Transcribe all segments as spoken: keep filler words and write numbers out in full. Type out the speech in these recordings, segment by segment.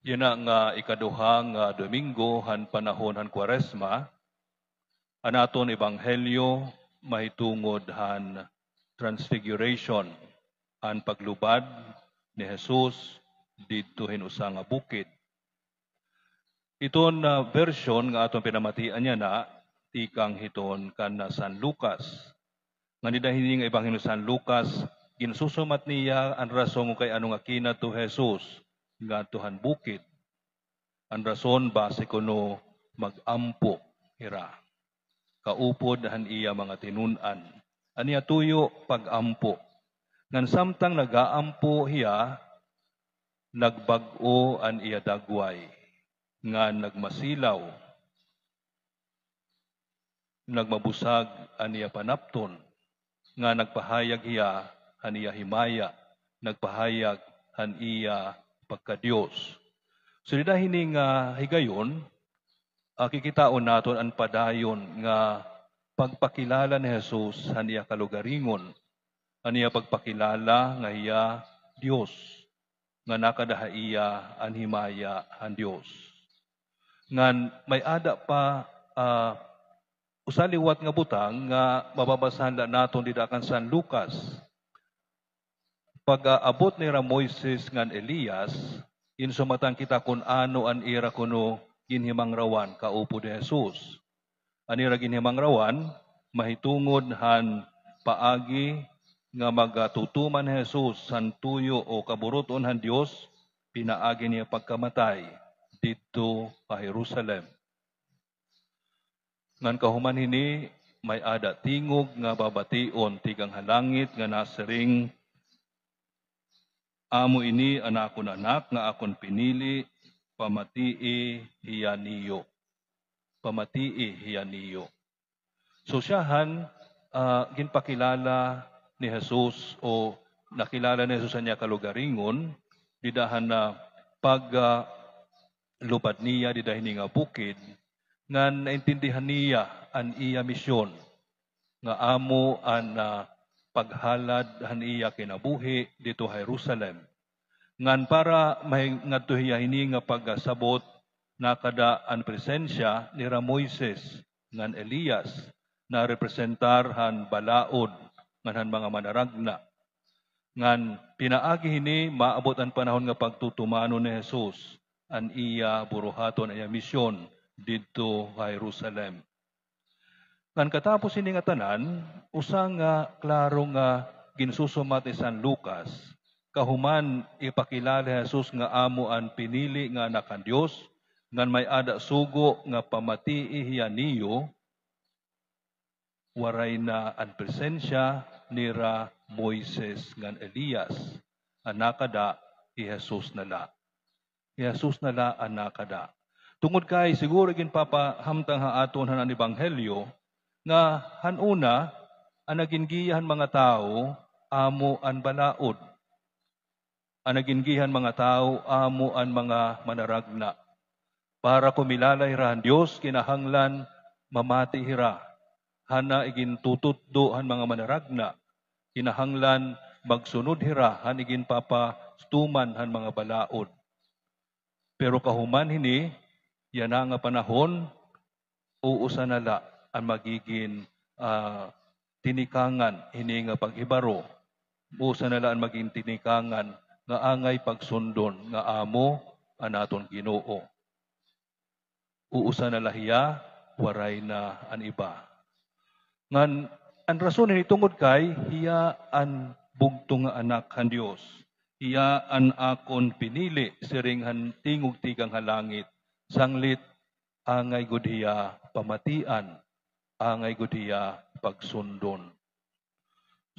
Yana nga ikaduha nga Domingo han panahon han Kwaresma, an aton ebanghelyo mahitungod han Transfiguration, an paglubad ni Jesus didto hin usa nga bukid. Iton, ah, version nga aton pinamatian yana, tikang hiton kan, ah, San Lucas. Ngan dida hini nga Ebanghelyo San Lucas, ginsusumat niya an rason kay ano nga kinadto hi Jesus ngadto han bukid. An rason basi kuno mag-ampo hira kaupod han iya mga tinun-an. An iya tuyo, pag-ampo. Ngan samtang nag-aampo hiya, nagbag-o an iya dagway, ngan nagmasilaw. Nagmabusag an iya panapton, nga nagpahayag hiya han iya himaya, nagpahayag han iya pagka-Dios. So, dida hini nga higayon, ah, kikitaon naton an padayon nga pagpakilala ni Jesus han iya kalugaringon, an iya pagpakilala nga hiya Dios, nga nakada ha iya an himaya han Dios. Ngan may-ada pa, ah, usa liwat nga butang nga mababasahan la naton dida kan San Lucas. Pag-aabot nira Moises ngan Elias, ginsumatan kita kun ano an ira kuno ginhimangrawan kaupod hi Jesus. An ira ginhimangrawan mahitungod han paagi nga magatutuman hi Jesus han tuyo o kaburut-on han Dios pinaagi niya pagkamatay didto ha Jerusalem. Ngan kahuman hini, may-ada tingog nga babation tikang ha langit nga nasiring, "Amo ini an akon Anak nga akon pinili, pamatii hiya niyo." Pamatii hiya niyo. So, siyahan, ah, ginpakilala ni Jesus o nakilala ni Jesus an iya kalugaringon dida han, ah, pag, ah, lubad niya dida hini nga bukid, ngan naintindihan niya an iya misyon, nga amo an, ah, paghalad han iya kinabuhi didto ha Jerusalem. Ngan para mahi-, ngadto hiya hini nga pagasabot, nakada an presensya nira Moises ngan Elias, narepresentar han balaod ngan han mga manaragna. Ngan pinaagi hini, maabot an panahon nga pagtutumanon ni Jesus an iya buruhaton, an iya misyon didto ha Jerusalem. Ngan katapos hini nga tanan, usa nga klaro nga ginsusumat ni San Lucas, kahuman ipakilala hi Jesus nga amo an pinili nga Anak han Dios, ngan may-ada sugo nga pamatii hiya niyo, waray na an presensya nira Moises ngan Elias. An nakada, hi Jesus na la. Hi Jesus na la an nakada. Tungod kay siguro ginpapahamtang ha aton han ebanghelyo nga han una, an nagin giya han mga tawo amo an balaod. An nagin giya han mga tawo amo an mga manaragna. Para kumilala hira han Dios, kinahanglan mamati hira han igintututdo han mga manaragna. Kinahanglan magsunod hira han iginpapatuman han mga balaod. Pero kahuman hini, yana nga panahon, uusa na la an magigin, ah, tinikangan hini nga paghibaro. Uusa na la an magin tinikangan nga angay pagsundon nga amo an aton Ginoo. Uusa na la hiya, waray na an iba. Ngan an rason hini tungod kay hiya an bugtong nga Anak han Dios. Hiya an akon pinili, siring han tingog tikang ha langit. Sanglit, angay gud hiya pamatian, angay gud hiya pagsundon.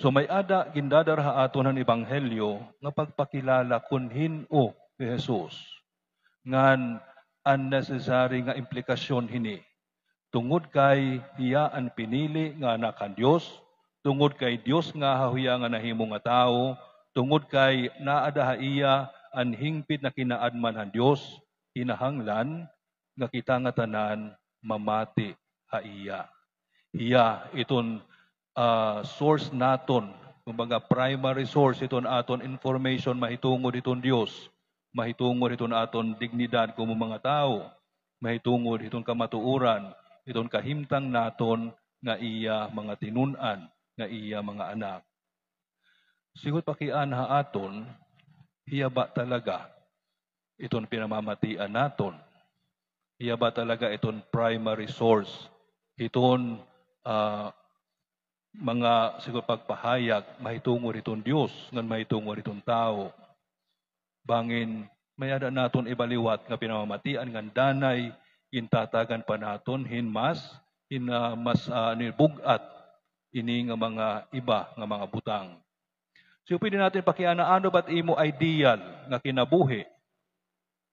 So, may-ada gindadara ha aton han ebanghelyo nga pagpakilala kun hin-o hi Jesus. Ngan an necessary nga implikasyon hini, tungod kay hiya an pinili nga Anak han Dios, tungod kay Dios ngahaw hiya nga nahimo nga tawo, tungod kay naada ha iya an hingpit na kinaadman han Dios, kinahanglan nga kita ngatanan mamati ha iya. Hiya iton, ah, source naton, kumbaga, primary source iton aton information mahitungod hiton Dios. mahitungod hiton aton dignidad komo mga tawo, mahitungod hiton kamatuoran, hiton kahimtang naton nga iya mga tinun-an, nga iya mga anak. Siguro pakiana ha aton, hiya ba talaga iton pinamamatian naton? Hiya ba talaga iton primary source hiton, ah, mga siguro pagpahayag mahitungod hiton Dios ngan mahitungod hiton tawo? Bangin may-ada naton iba liwat nga pinamamatian ngan danay gintatagan pa naton hin mas, hin, ah, mas, ah, ano, bug-at ini nga mga iba nga mga butang. So, pwede naton pakiana, ano ba it imo ideal nga kinabuhi?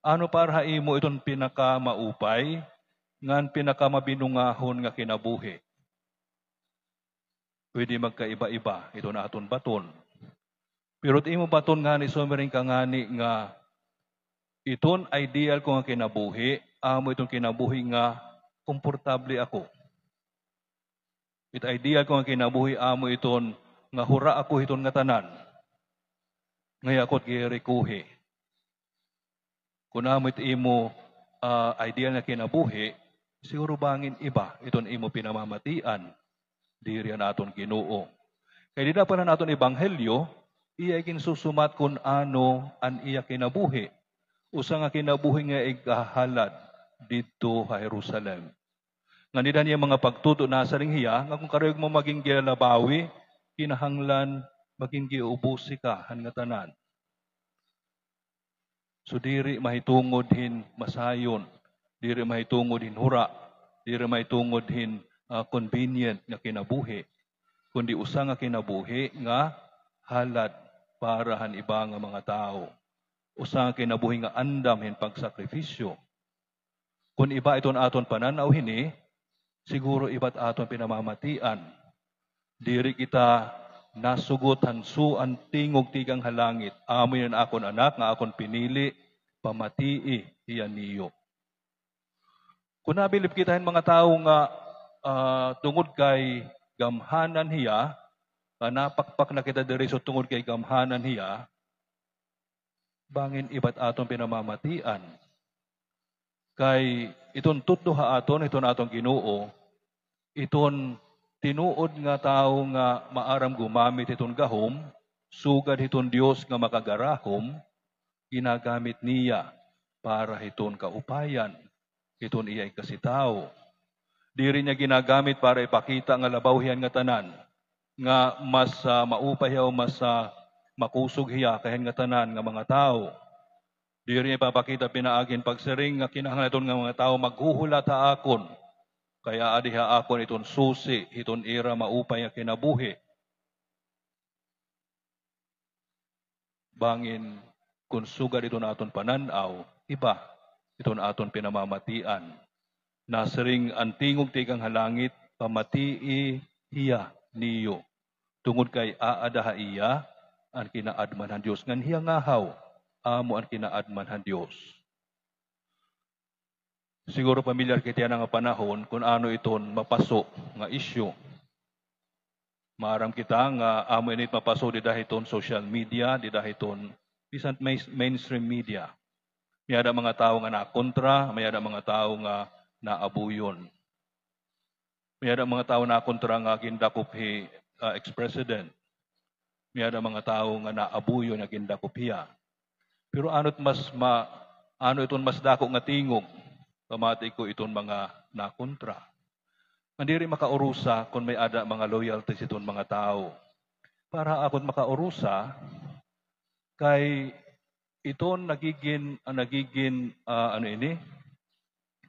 Ano para ha imo iton pinakamaupay ngan pinakamabinungahon nga kinabuhi? Pwede magkaiba-iba iton aton baton. Pero it imo baton ngani, sumiring ka ngani nga iton ideal ko nga kinabuhi, amo iton kinabuhi nga komportable ako. It ideal ko nga kinabuhi amo iton nga hura ako hiton ngatanan. Ngay-an ako it girikuhi. Kon amo it imo, ah, ideal nga kinabuhi, siguro bangin iba iton imo pinamamatian, diri an aton Ginoo. Kay dida pa han aton ebanghelyo, iya ginsusumat kon ano an iya kinabuhi. Usa nga kinabuhi nga igahalad didto ha Jerusalem. Ngan dida han iya mga pagtutdo, nasiring hiya nga kon karuyag mo magin ginlalabawi, kinahanglan magin giubusi ka han ngatanan. So, diri mahitungod hin masayon, diri mahitungod hin hura, diri mahitungod hin, ah, convenient nga kinabuhi, kundi usa nga kinabuhi nga halad para han iba nga mga tawo. Usa nga kinabuhi nga andam hin pagsakripisyo. Kon iba iton aton panan-aw hini, siguro iba it aton pinamamatian. Diri kita nasugot han sugo han tingog tikang ha langit, "Amo ini an akon Anak nga akon pinili, pamatii hiya niyo." Kon nabilib kita hin mga tawo nga, ah, tungod kay gamhanan hiya, nga napakpak na kita diri, so tungod kay gamhanan hiya, bangin iba it aton pinamamatian. Kay iton tutdo ha aton, iton aton Ginoo, iton tinuod nga tawo nga maaram gumamit hiton gahom, sugad hiton Dios nga makagarahom, ginagamit niya para hiton kaupayan hiton iya ikasitawo. Diri niya ginagamit para ipakita nga labaw hiya han ngatanan, nga mas, ah, maupay hiya o mas, ah, makusog hiya kay han ngatanan nga mga tawo. Diri niya ipapakita pinaagi hin pagsiring nga kinahanglan hiton nga mga tawo maghuhulat ha akon, kay aadi ha akon iton susi hiton ira maupay nga kinabuhi. Bangin kon sugad iton aton panan-aw, iba iton aton pinamamatian. Nasiring an tingog tikang ha langit, "Pamatii hiya niyo, tungod kay aada ha iya an kinaadman han Dios." Ngan hiya ngahaw amo an kinaadman han Dios. Siguro pamilyar kita yana nga panahon kon ano iton mapaso nga isyu. Maaram kita nga amo ini it mapaso dida hiton social media, dida hiton bisan main-, mainstream media. May-ada mga tawo nga nakontra, may-ada mga tawo nga naabuyon. May-ada mga tawo nakontra nga gindakop hi, ah, ex-president. May-ada mga tawo nga naabuyon nga gindakop hiya. Pero ano it mas ma-, ano iton mas dako nga tingog? Pamati ko iton mga nakontra. Nga diri makaurusa kon may-ada mga loyalties iton mga tawo. Para ako it makaurusa, kay iton nagigin, ah, nagigin, ah, ano ini?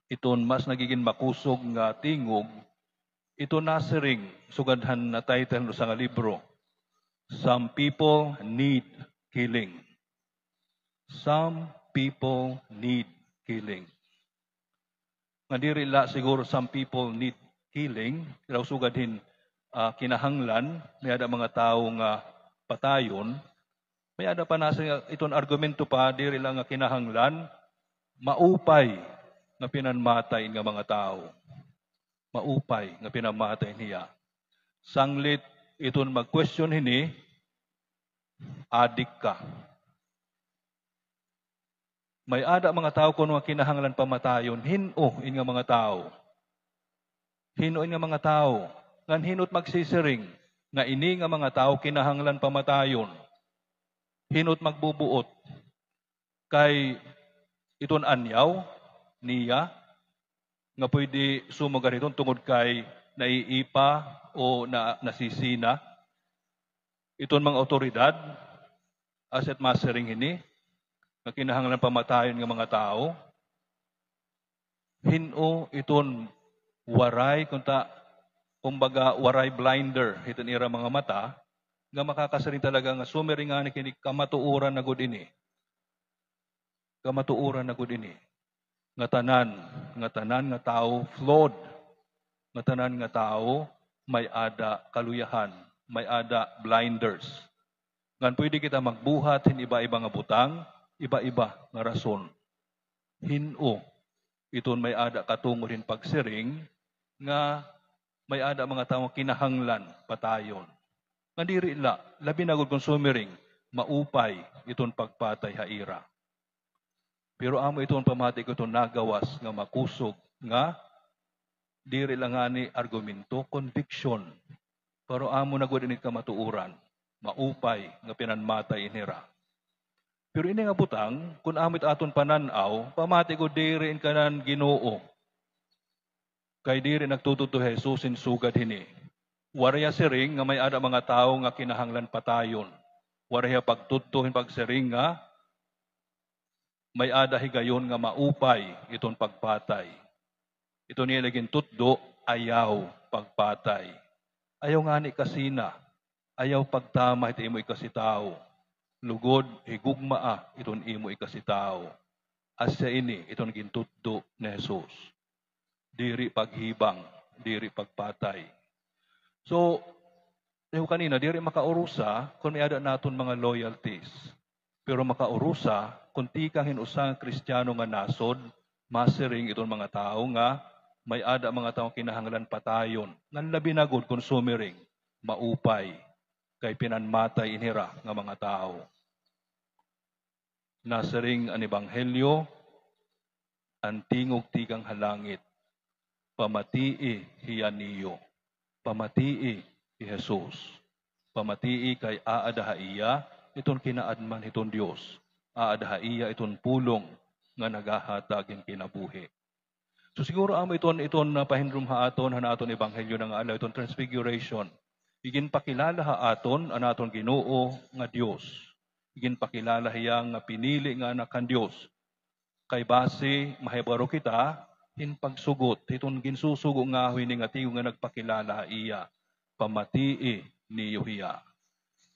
Iton mas nagigin makusog nga tingog, iton nasiring, sugad han na-title han usa nga libro, "Some People Need Killing." Some people need killing. Nga diri la siguro some people need killing, pero sugad hin, ah, kinahanglan, may-ada mga tawo nga patayon, may-ada pa nasiring nga iton argumento pa, diri la nga kinahanglan, maupay nga pinanmatay nga mga tawo. Maupay nga pinanmatay niya. Sanglit iton mag-question hini, adik ka. May-ada mga tawo kuno nga kinahanglan pamatayon. Hin-o ini nga mga tawo? Hin-o ini nga mga tawo? Ngan hin-o it magsisiring nga ini nga mga tawo kinahanglan pamatayon? Hin-o it magbubuot? Kay iton anyaw niya nga pwede sumugad hiton tungod kay naiipa o na-, nasisina. Iton mga awtoridad, asya it masiring hini, nga kinahanglan pamatayon nga mga tawo. Hin-o iton waray, kunta, kumbaga, waray blinder hiton ira mga mata, nga makakasiring talaga nga sumiring ngani kini, kamatuoran na gud ini. Kamatuoran na gud ini. Nga tanan, nga tanan nga tawo flawed. Nga tanan nga tawo may-ada kaluyahan, may-ada blinders. Ngan pwede kita magbuhat hin iba-iba nga butang, iba-iba nga rason. Hin-o iton may-ada katungod hin pagsiring nga may-ada mga tawo nga kinahanglan patayon? Ngan diri la, labi na gud kon sumiring, maupay iton pagpatay ha ira. Pero amo iton pamati ko iton nagawas nga makusog nga diri la ngani argumento, conviction. Pero amo na gud ini kamatuoran, maupay nga pinanmatay ini hira. Pero ini nga butang, kon amo it aton panan-aw, pamati ko diri in kanan Ginoo. Kay diri nagtutudto hi Jesus hin sugad hini. Waray hiya siring nga may-ada mga tawo nga kinahanglan patayon. Waray hiya pagtudto hin pagsiring nga may-ada higayon nga maupay iton pagpatay. Iton iya la gintutdo, ayaw pagpatay. Ayaw ngani kasina, ayaw pagtama hit imo ikasitawo. Lugod, higugmaa iton imo ikasitawo. Asya ini iton gintutdo ni Jesus. Diri paghibang, diri pagpatay. So, sayo ko kanina, diri makaurusa kon may-ada naton mga loyalties. Pero makaurusa kon tikang hin usa nga Kristiyano nga nasod, masiring iton mga tawo nga may-ada mga tawo kinahanglan patayon, ngan labi na gud kon sumiring, maupay, kay pinanmatay ini hira nga mga tawo. Nasiring an ebanghelyo, an tingog tikang ha langit, "Pamatii hiya niyo." Pamatii hi Jesus. Pamatii kay aada ha iya iton kinaadman hiton Dios. Aada ha iya iton pulong nga nagahatag hin kinabuhi. So, siguro amo iton, iton, ah, pahinrom ha aton, han aton ebanghelyo nga adlaw, iton Transfiguration. Iginpakilala ha aton an aton Ginoo nga Dios. Iginpakilala hiya nga pinili nga Anak han Dios. Kay basi mahibaro kita hin pagsugot hiton ginsusugo ngahoy ini nga tingog nga nagpakilala ha iya, "Pamatii niyo hiya."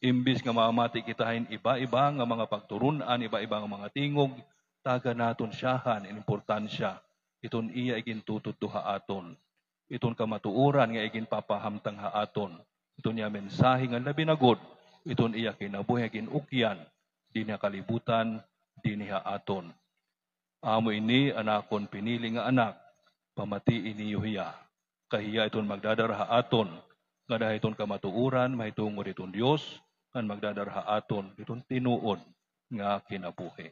Imbis nga mamati kita hin iba-iba nga mga pagturon-an, iba-iba nga mga tingog, tagan naton siyahan in importansya iton iya igintutudto ha aton. Iton kamatuoran nga iginpapahamtang ha aton. Iton iya mensahe nga labi na gud, iton iya kinabuhi nga gin-ukyan dinhi ha kalibutan, dinhi ha aton. "Amo ini an akon pinili nga Anak, pamatii niyo hiya." Kay hiya iton magdadara ha aton ngada ha iton kamatuoran mahitungod hiton Dios, ngan magdadara ha aton hiton tinuod nga kinabuhi.